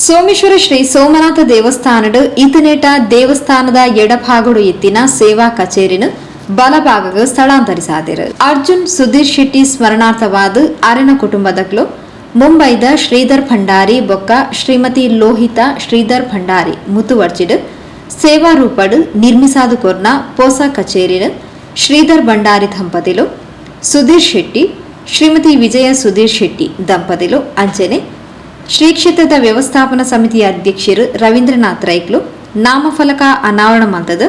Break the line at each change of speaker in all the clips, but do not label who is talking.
Someshwara Shri Somanatha ದೇವಸ್ಥಾನಡ್ ಇತನೇಟ ದೇವಸ್ಥಾನದ ಎಡಭಾಗಡು ಎತ್ತಿನ ಸೇವಾ ಕಚೇರಿನ ಬಲಭಾಗಗ್ ಸ್ಥಳಾಂತರಿಸಾದಿರು. ಅರ್ಜುನ್ ಸುಧೀರ್ ಶೆಟ್ಟಿ ಸ್ಮರಣಾರ್ಥವಾದ ಅರೆನ ಕುಟುಂಬದಕ್ಲು ಮುಂಬೈದ ಶ್ರೀಧರ್ ಭಂಡಾರಿ ಬೊಕ್ಕ ಶ್ರೀಮತಿ ಲೋಹಿತಾ ಶ್ರೀಧರ್ ಭಂಡಾರಿ ಮುತುವರ್ಜಿಡ್ ಸೇವಾ ರೂಪಡ್ ನಿರ್ಮಿಸಾದು ಕೊರ್ನ ಪೋಸ ಕಚೇರಿನ ಶ್ರೀಧರ್ ಭಂಡಾರಿ ದಂಪತಿಲು ಸುಧೀರ್ ಶೆಟ್ಟಿ ಶ್ರೀಮತಿ ವಿಜಯ ಸುಧೀರ್ ಶೆಟ್ಟಿ ದಂಪತಿಲು ಅಂಚನೆ ಶ್ರೀ ಕ್ಷೇತ್ರದ ವ್ಯವಸ್ಥಾಪನಾ ಸಮಿತಿಯ ಅಧ್ಯಕ್ಷರು ರವೀಂದ್ರನಾಥ್ ರೈಕ್ಲು ನಾಮಫಲಕ ಅನಾವರಣ ಮಲ್ತದ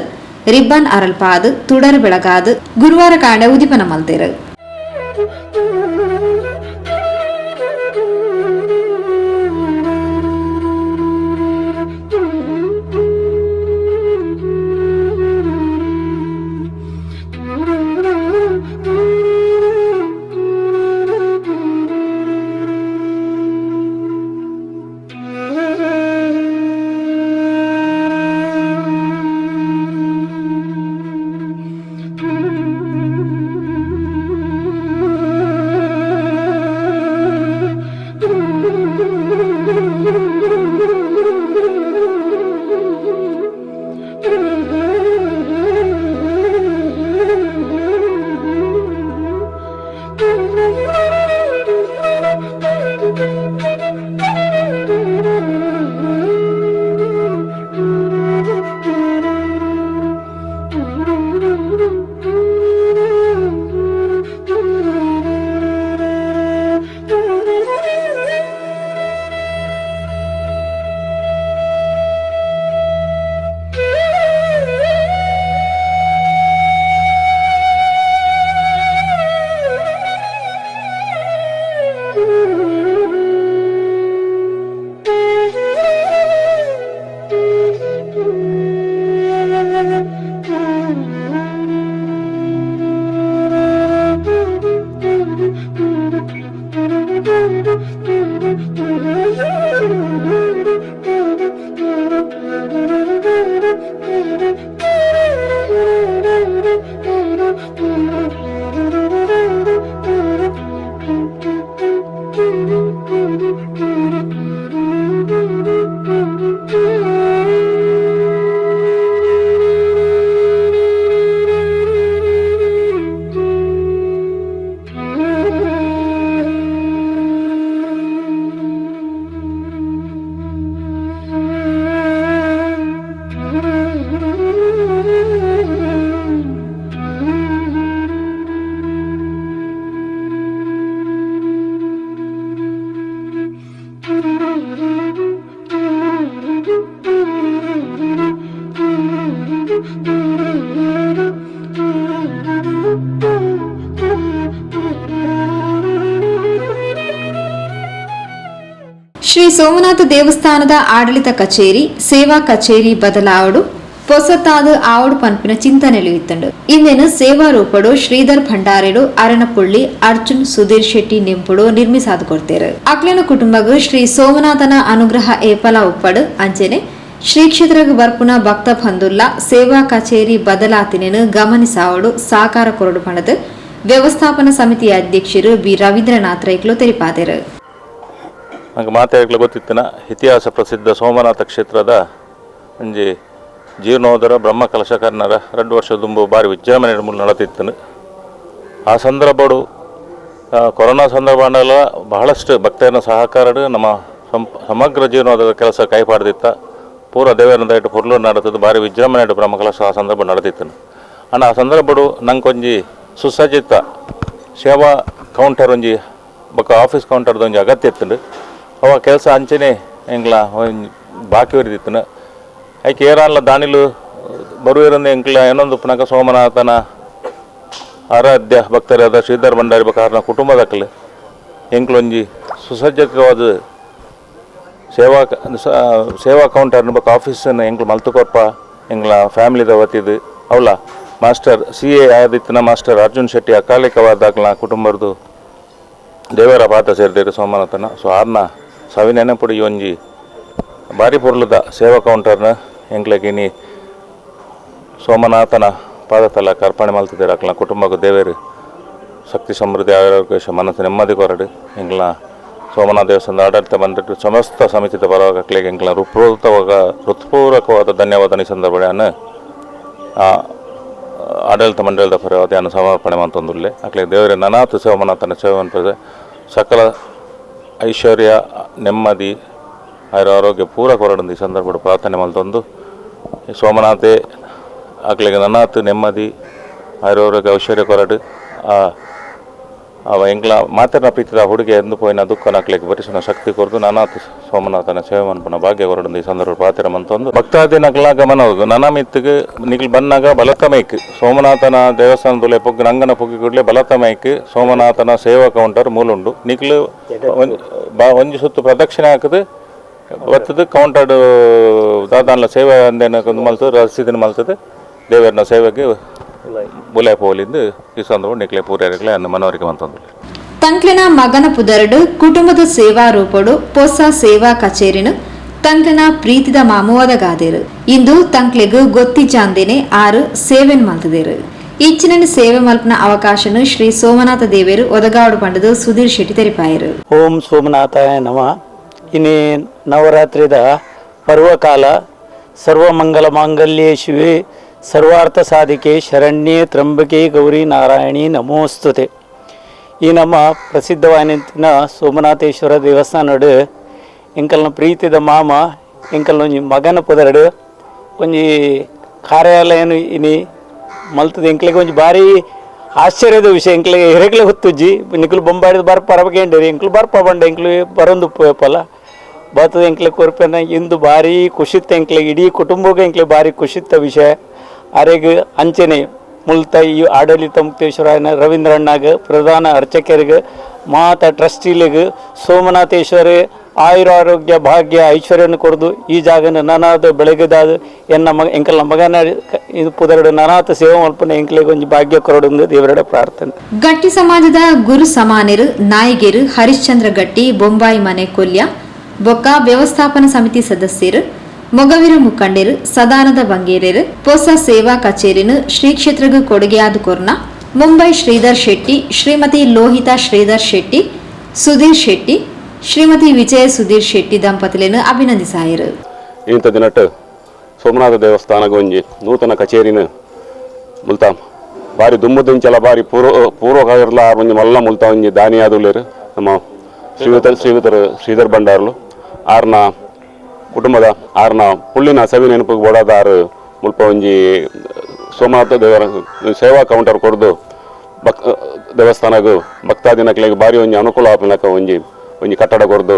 ರಿಬ್ಬನ್ ಅರಲ್ಪಾದ್ ತುಡರ್ ಬೆಳಗಾದ್ ಗುರುವಾರ ಕಾಂಡ ಉದಿಪನ ಮಲ್ತೇರು. ಶ್ರೀ ಸೋಮನಾಥ ದೇವಸ್ಥಾನದ ಆಡಳಿತ ಕಚೇರಿ ಸೇವಾ ಕಚೇರಿ ಬದಲಾವಡು ಪೊಸತಾದ ಆವಡು ಪನ್ಪಿನ ಚಿಂತನೆಲು ಇತ್ತಂಡು. ಇಂದೇನು ಸೇವಾ ರೂಪಡು ಶ್ರೀಧರ್ ಭಂಡಾರೆಡು ಅರಣಪುಳ್ಳಿ ಅರ್ಜುನ್ ಸುಧೀರ್ ಶೆಟ್ಟಿ ನಿಂಪುಡು ನಿರ್ಮಿಸಾದು ಕೊಡ್ತೇರು. ಅಕ್ಲೆನ ಕುಟುಂಬಗ್ ಶ್ರೀ ಸೋಮನಾಥನ ಅನುಗ್ರಹ ಏಪಲ ಉಪ್ಪಡು ಅಂಚೆನೆ ಶ್ರೀ ಕ್ಷೇತ್ರಗ್ ಬರ್ಪುನ ಭಕ್ತ ಬಂದುಲ್ಲ ಸೇವಾ ಕಚೇರಿ ಬದಲಾತಿನೇನು ಗಮನಿಸಾವಡು ಸಾಕಾರ ಕೊರಡು ಪಣದು ವ್ಯವಸ್ಥಾಪನಾ ಸಮಿತಿಯ ಅಧ್ಯಕ್ಷರು ಬಿ ರವೀಂದ್ರನಾಥ್ ರೈಕ್ಲು ತೆರಿಪಾದರು.
ನಂಗೆ ಮಾತಾಡಲಿಕ್ಕೆ ಗೊತ್ತಿತ್ತಿನ ಇತಿಹಾಸ ಪ್ರಸಿದ್ಧ ಸೋಮನಾಥ ಕ್ಷೇತ್ರದ ಒಂಜಿ ಜೀರ್ಣೋದರ ಬ್ರಹ್ಮ ಕಲಶಕರ್ಣರ 2 ವರ್ಷ ದುಂಬು ಭಾರಿ ವಿಜೃಂಭಣೆ ಮೂಲ ನಡತಿತ್ತು. ಆ ಸಂದರ್ಭಡು ಕೊರೋನಾ ಸಂದರ್ಭ ಬಹಳಷ್ಟು ಭಕ್ತರ ಸಹಕಾರ ನಮ್ಮ ಸಮಗ್ರ ಜೀರ್ಣೋದರ ಕೆಲಸ ಕೈಪಾಡ್ದಿತ್ತ. ಪೂರ ದೇವರ ದಯಟ್ಟು ಪೊರ್ಲು ನಡತದ್ದು ಭಾರಿ ವಿಜೃಂಭಣೆ ಬ್ರಹ್ಮ ಕಲಶ ಆ ಸಂದರ್ಭ ನಡತಿತ್ತು. ಅಣ್ಣ ಆ ಸಂದರ್ಭಡು ನಂಗೊಂಜಿ ಸುಸಜ್ಜಿತ ಸೇವಾ ಕೌಂಟರ್ ಒಂಜಿ ಬೊಕ್ಕ ಆಫೀಸ್ ಕೌಂಟರ್ದ ಒಂಜಿ ಅಗತ್ಯ ಇತ್ತು. ಅವ ಕೆಲಸ ಅಂಚನೆ ಎಂಗ್ಲ ಬಾಕಿ ಒರಿದಿತ್ತನ ಐಕೆ ಏರಲ್ಲ ದಾನಿಲು ಬರುವೇರಂದು ಎಂಕ್ಲ ಏನೊಂದು ಪುನಕ ಸೋಮನಾಥನ ಆರಾಧ್ಯ ಭಕ್ತರಾದ ಶ್ರೀಧರ್ ಭಂಡಾರಿ ಬಕಾರನ ಕುಟುಂಬದಕ್ಕಲು ಎಂಕ್ಲೊಂಜಿ ಸುಸಜ್ಜಕವಾದ ಸೇವಾ ಸೇವಾ ಕೌಂಟರ್ ಬೊಕ ಆಫೀಸನ್ನು ಎಂಕ್ಲು ಮಲ್ತುಕೊರ್ಪ ಎಂಕ್ಲ ಫ್ಯಾಮಿಲಿದ ವತಿದು ಅವಲ ಮಾಸ್ಟರ್ CA ಆದಿತ್ತಿನ master Arjun Shetty ಅಕಾಲಿಕವಾದ ಅಕ್ಲ ಕುಟುಂಬರ್ದು ದೇವರ ಪಾತ ಸೇರಿದಿರು ಸೋಮನಾಥನ. ಸೊ ಆರ್ನ ಸವಿ ನೆನಪುಡು ಈ ಒಂಜಿ ಬಾರಿ ಪೊರ್ಲುದ ಸೇವಾ ಕೌಂಟರ್ನ ಎಂಕ್ಲೆಗ್ ಇನಿ ಸೋಮನಾಥನ ಪಾದತಲ ಕರ್ಪಣೆ ಮಲ್ತಿದ್ದಾರೆ. ಅಕ್ಲ ಕುಟುಂಬಕ್ಕೆ ದೇವರು ಶಕ್ತಿ ಸಮೃದ್ಧಿ ಆರೋಗ್ಯ ಮನಸ್ಸು ನೆಮ್ಮದಿ ಕೊರಡು. ಎಂಕ್ಲ ಸೋಮನಾಥ ದೇವಸ್ಥಾನದ ಆಡಳಿತ ಬಂದಿಟ್ಟು ಸಮಸ್ತ ಸಮಿತಿದ ಪರವಾಗಿ ಅಕ್ಲೆಗ್ ಎಂಕ್ಲ ಹೃತ್ಪೂರ್ವಕವಾದ ಧನ್ಯವಾದ. ಈ ಸಂದರ್ಭ ಆ ಆಡಳಿತ ಮಂಡಳಿದ ಪರವಾಗಿ ಅನ್ನು ಸಮರ್ಪಣೆ ಮಂತೊಂದುಲ್ಲೆ. ಅಕ್ಲೆಗ್ ದೇವರ ನನಾತ್ ಸೋಮನಾಥನ ಸೇವೆ ಮನ್ಪುವೆ ಸಕಲ ಐಶ್ವರ್ಯ, ನೆಮ್ಮದಿ, ಆಯುರ ಆರೋಗ್ಯ ಪೂರ ಕೊರಡುಂದು ಈ ಸಂದರ್ಭಡ್ ಪ್ರಾರ್ಥನೆ ಮಲ್ತೊಂದು, ಸೋಮನಾಥೆ ಅಕ್ಲೆಗ್ ನನಾತ್ ನೆಮ್ಮದಿ, ಆಯುರ ಆರೋಗ್ಯ, ಐಶ್ವರ್ಯ ಕೊರಡು. ಆ ಅವ ಎಂಕ್ಲ ಮಾತೆರ್ನ ಪ್ರೀತಿದ ಹುಡುಗೆ ಎಂದು ಪೋಯಿನ ದುಃಖನ ಅಕ್ಲೆಗ್ ಭರಿಸುನ ಶಕ್ತಿ ಕೊರ್ದು ನನಾತ್ ಸೋಮನಾಥನ ಸೇವೆ ಮನ್ಪುನ ಭಾಗ್ಯ ಕೊರಡುಂದು ಈ ಸಂದರ್ಭ ಪ್ರಾರ್ಥನೆ ಮಂತೊಂದು, ಭಕ್ತಾದಿನಕ್ಲ ಗಮನ ಹೋಗು ನನ ಮಿತ್ತಿಗ್ ನಿಕ್ಲ್ ಬನ್ನಾಗ ಬಲತ ಮೈಕ್ ಸೋಮನಾಥನ ದೇವಸ್ಥಾನದುಲೆ ಪೊಗ್ಗು ನಂಗನ ಪೊಗ್ಗಿ ಕೂಡ್ಲೆ ಬಲತ ಮೈಕ್ ಸೋಮನಾಥನ ಸೇವಾ ಕೌಂಟರ್ ಮೂಲುಂಡು. ನಿಕ್ಲು ಒಂಜಿ ಸುತ್ತು ಪ್ರದಕ್ಷಿಣೆ ಹಾಕುದು ಬತ್ತದು ಕೌಂಟರ್ ದಾದಾನ್ಲ ಸೇವೆ ಅಂದೇನ ಮಲ್ತದು ರಸೀದಿನ ಮಲ್ತದು ದೇವರನ ಸೇವೆಗೆ ಬುಲೆ ಪೋಲಿಂದು ಈ ಸಂದರ್ಭ ನಿಕ್ಲೆ ಪೂರ್ಯರ್ಗ್ಲೆ ಅನ್ನ ಮನವರಿಕೆ ಮಂತೊಂದು.
ತಂಕ್ಲಿನ ಮಗನ ಪುದರಡು ಕುಟುಂಬದ ಸೇವಾ ರೂಪಡು ಪೊಸ ಸೇವಾ ಕಚೇರಿನು ತಂಕ್ಲಿನ ಪ್ರೀತಿದ ಮಾಮುವಾದ ಗಾದೇರು. ಇಂದು ತಂಕ್ಲೆಗ್ ಗೊತ್ತಿ ಚಾಂದಿನೆ ಆರು ಸೇವೆನ್ ಮಲ್ತದೇರು. ಇಚ್ಚಿನ ಸೇವೆ ಮಲ್ಪನ ಅವಕಾಶನು ಶ್ರೀ ಸೋಮನಾಥ ದೇವೇರು ಒದಗಾಡು ಪಂಡದು ಸುಧೀರ್ ಶೆಟ್ಟಿ ತೆರಿಪಾಯರು.
ಓಂ ಸೋಮನಾಥಾಯ ನಮಃ. ಇನಿ ನವರಾತ್ರಿದ ಪರ್ವಕಾಲ. ಸರ್ವಮಂಗಲ ಮಾಂಗಲ್ಯೇ ಶಿವೆ ಸರ್ವಾರ್ಥ ಸಾಧಿಕೆ ಶರಣ್ಯೇ ತ್ರಂಬಕೆ ಗೌರಿ ನಾರಾಯಣಿ ನಮೋಸ್ತುತೆ. ಈ ನಮ್ಮ ಪ್ರಸಿದ್ಧವಾಯಿನ ಸೋಮನಾಥೇಶ್ವರ ದೇವಸ್ಥಾನಡು ಎಂಕಲ್ನ ಪ್ರೀತಿದ ಮಾಮ ಎಂಕಲ್ನ ಒಂಜಿ ಮಗನ ಪುದರಡು ಒಂಜಿ ಕಾರ್ಯಾಲಯನು ಇನಿ ಮಲ್ತದ. ಎಂಕ್ಲೆಗ್ ಒಂಜಿ ಭಾರಿ ಆಶ್ಚರ್ಯದ ವಿಷಯ. ಎಂಕ್ಲೆಗ್ ಹಿರಕ್ಲೆ ಗೊತ್ತುಜ್ಜಿ. ನಿಕುಲು ಬೊಂಬಾಡಿದ ಬರ್ಪ ಅರಬಕೇಂಡಿರಿ, ಎಂಕ್ಲು ಬರ್ಪ ಬಂಡ ಎಂಕ್ಲು ಬರೊಂದು ಪೋಯಪಲ್ಲ ಬತ್ತದ ಎಂಕ್ಲೆ ಕೊರ್ಪೆನ. ಇಂದು ಭಾರಿ ಖುಷಿತ್ತ ಎಂಕ್ಲೆಗ್, ಇಡೀ ಕುಟುಂಬಕ್ಕೆ ಎಂಕ್ಲೆ ಭಾರಿ ಖುಷಿತ್ತ ವಿಷಯ. ಅರೆಗ್ ಅಂಚನೆ ಮುಲ್ತ ಈ ಆಡಳಿತ ಮುಕ್ತೇಶ್ವರ ರವೀಂದ್ರಣ್ಣಾಗ, ಪ್ರಧಾನ ಅರ್ಚಕರಿಗೆ, ಮಾತ ಟ್ರಸ್ಟಿಲಿಗೆ ಸೋಮನಾಥೇಶ್ವರ ಆಯುರ ಆರೋಗ್ಯ ಭಾಗ್ಯ ಐಶ್ವರ್ಯನ ಕೊಡ್ದು ಈ ಜಾಗನ ನನಾದ ಬೆಳಗದಾದ ಎನ್ನ ಮಗ ಎಂಕಲ್ನ ಮಗನ ಇದು ಪುದರಡು ನನಾತ ಸೇವೆ ಮಲ್ಪನ ಎಂಕ್ಲೆಗ್ ಒಂಜಿ ಭಾಗ್ಯ ಕೊರಡುಂದು ದೇವರಡ ಪ್ರಾರ್ಥನೆ.
ಗಟ್ಟಿ ಸಮಾಜದ ಗುರು ಸಮಾನೆರು ನಾಯಿಗೆರು ಹರಿಶ್ಚಂದ್ರ ಗಟ್ಟಿ ಬೊಂಬಾಯಿ ಮನೆ ಕೊಲ್ಯ ಬೊಕ್ಕ ವ್ಯವಸ್ಥಾಪನಾ ಸಮಿತಿ ಸದಸ್ಯರು, ಮೊಗವೀರ ಮುಖಂಡರು ಸದಾನಂದ ಬಂಗೇರರು ಪೊಸ ಸೇವಾ ಕಚೇರಿನು ಶ್ರೀ ಕ್ಷೇತ್ರಗ್ ಕೊಡುಗೆಯಾದ ಕೊರ್ನ ಮುಂಬೈ ಶ್ರೀಧರ್ ಶೆಟ್ಟಿ, ಶ್ರೀಮತಿ ಲೋಹಿತಾ ಶ್ರೀಧರ್ ಶೆಟ್ಟಿ, ಸುಧೀರ್ ಶೆಟ್ಟಿ, ಶ್ರೀಮತಿ ವಿಜಯ ಸುಧೀರ್ ಶೆಟ್ಟಿ ದಂಪತಿలను ಅಭಿನಂದಿಸಾಯರು.
ಇಂಥ ದಿನಟ್ ಸೋಮನಾಥ ದೇವಸ್ಥಾನಗ ಒಂಜಿ ನೂತನ ಕಚೇರಿನ ಮುಲ್ತ ಬಾರಿ ದುಮ್ಮುದಿಂಚಲ ಬಾರಿ ಪೂರ್ವ ಪೂರ್ವಕಾಗಿರ್ಲ ಒಂಜಿ ಮಲ್ಲ ಮುಲ್ತ ಒಂಜಿ ದಾನಿಯಾದುಲ್ಲೇರು ನಮ್ಮ ಶ್ರೀಯುತರು ಶ್ರೀಧರ್ ಭಂಡಾರ್ಲು. ಆರ್ನ ಕುಟುಂಬದ ಆರ್ನ ಪುಳ್ಳಿನ ಸವಿ ನೆನಪಿಗೆ ಬೋಡಾದ ಆರು ಮುಲ್ಪ ಒಂಜಿ ಸೋಮನಾಥ ದೇವರ ಸೇವಾ ಕೌಂಟರ್ ಕೊರ್ದು ದೇವಸ್ಥಾನಗ್ ಭಕ್ತಾದಿನಕ್ಲೆಗ್ ಬಾರಿ ಒಂಜಿ ಅನುಕೂಲ ಆಪಿನಕ ಒಂಜಿ ಒಂಜಿ ಕಟ್ಟಡ ಕೊರ್ದು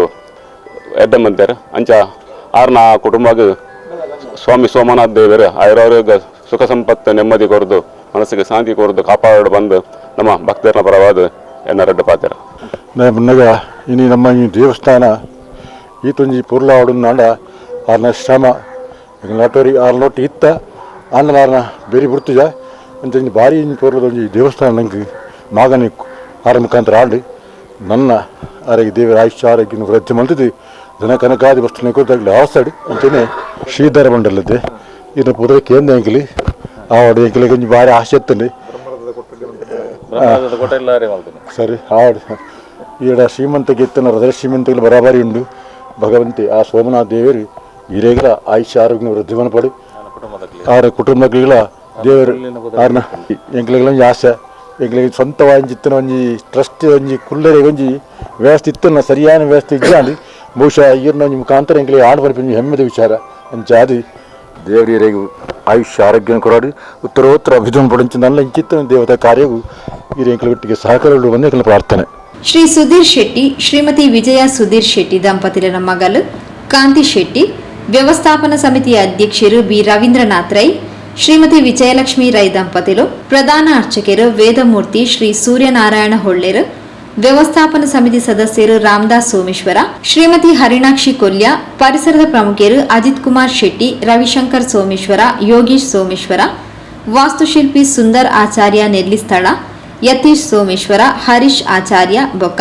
ಎಡ್ಡೆ ಮಂತೇರ್. ಅಂಚ ಆರ್ನ ಕುಟುಂಬಗ್ ಸ್ವಾಮಿ ಸೋಮನಾಥ ದೇವರು ಆಯುರಾರೋಗ್ಯ ಸುಖ ಸಂಪತ್ತು ನೆಮ್ಮದಿ ಕೊರ್ದು ಮನಸ್ಸಿಗೆ ಶಾಂತಿ ಕೊರ್ದು ಕಾಪಾಡು ಬಂದು ನಮ್ಮ ಭಕ್ತರನ ಪರವಾದ ಎನ್ನ ರಡ್ಡು ಪಾತೆರ.
ಮುನ್ನಗ ಇನಿ ನಮ್ಮ ಈ ದೇವಸ್ಥಾನ ಈತೊಂಜಿ ಪೊರ್ಲಾವಡು ಆರ್ನ ಶ್ರಮ ನಟೋರಿ ಆರ್ ನೋಟ್ ಇತ್ತ ಆಂಡಲ ಆರ್ನ ಬೇರಿ ಬುರ್ತುಜ ಅಂಚ ಭಾರಿ ಒಂಜಿ ಪೊರ್ಲದ ಒಂಜಿ ದೇವಸ್ಥಾನ ನಂಗೆ ಮಾಗನಿ ಆರ ಮುಖಾಂತರ ಆಂಡ್. ನನ್ನ ಆರೋಗ್ಯ ದೇವರ ಆಯುಷ್ಯ ಆರೋಗ್ಯ ವೃದ್ಧಿ ಮಲ್ತದು ಜನ ಕನಕಾದಿ ವಸ್ತುನ ಕೊರ್ದಾಗ್ಲಿ ಅವಸ್ಥೆ. ಅಂಚನೆ ಶ್ರೀಧರ ಮಂಡಲದ್ದೆ ಇದನ್ನ ಪುದರ ಕೇಂದ್ರ ಎಂಕಲಿ ಆವಡು ಎಂಕಲಿ ಒಂಜಿ ಭಾರಿ ಆಸೆ ಇತ್ತಂడి. ಸರಿ ಆವಡು ಈಡ ಶ್ರೀಮಂತ ಗೆತ್ತನ ಹೃದಯ ಶ್ರೀಮಂತಗಳು ಬರಾಬರಿ ಉಂಡು. ಭಗವಂತೆ ಆ ಸೋಮನಾಥ ದೇವರು ಹಿರೇಗಳ ಆಯುಷ್ಯ ಆರೋಗ್ಯ ವೃದ್ಧಿ ಮನಪಡು. ಆರ ಕುಟುಂಬಗಳ ದೇವರು ಆರ್ನ ಎಂಕ್ಲೆಗಳ ಒಂಜಿ ಆಸೆ. ಎಂಕ್ಲೆಗ್ ಸ್ವಂತ ಒಂಜಿ ಇತ್ತಿನ ಒಂಜಿ ಟ್ರಸ್ಟ್ ಒಂಜಿ ಕುಲ್ಲರೆ ಒಂಜಿ ವ್ಯವಸ್ಥೆ ಇತ್ತನ ಸರಿಯಾದ ವ್ಯವಸ್ಥೆ ಇಜ್ಜಾಂಡ್. ಬಹುಶಃ ಈರ್ನ ಒಂಜಿ ಮುಖಾಂತರ ಎಂಕ್ಲೆಗ್ ಆಡ್ ಬರ್ಪಿನ ಹೆಮ್ಮೆದ ವಿಚಾರ. ಅಂಚಾದ್ ದೇವರಿಗೆ ಆಯುಷ್ಯ ಆರೋಗ್ಯ ಕೊರಾಡು ಉತ್ತರೋತ್ತರ ಅಭಿವೃದ್ಧಿ ಪಡಿಂಚ ನನ್ನ ಇಂಚಿತ್ತಿನ ದೇವತಾ ಕಾರ್ಯವು ಈ ಎಂಕ್ಲೆ ಒಟ್ಟಿಗೆ ಸಹಕಾರಗಳು ಬಂದು ಎಂಕ್ಲೆ ಪ್ರಾರ್ಥನೆ.
ಶ್ರೀ ಸುಧೀರ್ ಶೆಟ್ಟಿ, ಶ್ರೀಮತಿ ವಿಜಯ ಸುಧೀರ್ ಶೆಟ್ಟಿ ದಂಪತಿಲನ ಮಗಲು ಕಾಂತಿ ಶೆಟ್ಟಿ, ವ್ಯವಸ್ಥಾಪನಾ ಸಮಿತಿಯ ಅಧ್ಯಕ್ಷರು ಬಿ ರವೀಂದ್ರನಾಥ್ ರೈ, ಶ್ರೀಮತಿ ವಿಜಯಲಕ್ಷ್ಮಿ ರೈ ದಂಪತಿಲು, ಪ್ರಧಾನ ಅರ್ಚಕರು ವೇದಮೂರ್ತಿ ಶ್ರೀ ಸೂರ್ಯನಾರಾಯಣ ಹೊಳ್ಳೇರು, ವ್ಯವಸ್ಥಾಪನಾ ಸಮಿತಿ ಸದಸ್ಯರು ರಾಮದಾಸ್ ಸೋಮೇಶ್ವರ, ಶ್ರೀಮತಿ ಹರಿಣಾಕ್ಷಿ ಕೊಲ್ಯ, ಪರಿಸರದ ಪ್ರಮುಖರು ಅಜಿತ್ ಕುಮಾರ್ ಶೆಟ್ಟಿ, ರವಿಶಂಕರ್ ಸೋಮೇಶ್ವರ, ಯೋಗೀಶ್ ಸೋಮೇಶ್ವರ, ವಾಸ್ತುಶಿಲ್ಪಿ ಸುಂದರ್ ಆಚಾರ್ಯ ನೆಲ್ಲಿಸ್ಥಳ, ಯತೀಶ್ ಸೋಮೇಶ್ವರ, ಹರೀಶ್ ಆಚಾರ್ಯ ಬೊಕ್ಕ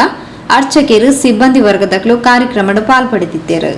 ಅರ್ಚಕರು, ಸಿಬ್ಬಂದಿ ವರ್ಗದಕ್ಲು ಕಾರ್ಯಕ್ರಮದ ಪಾಲ್ಪಡೆದಿದ್ದರು.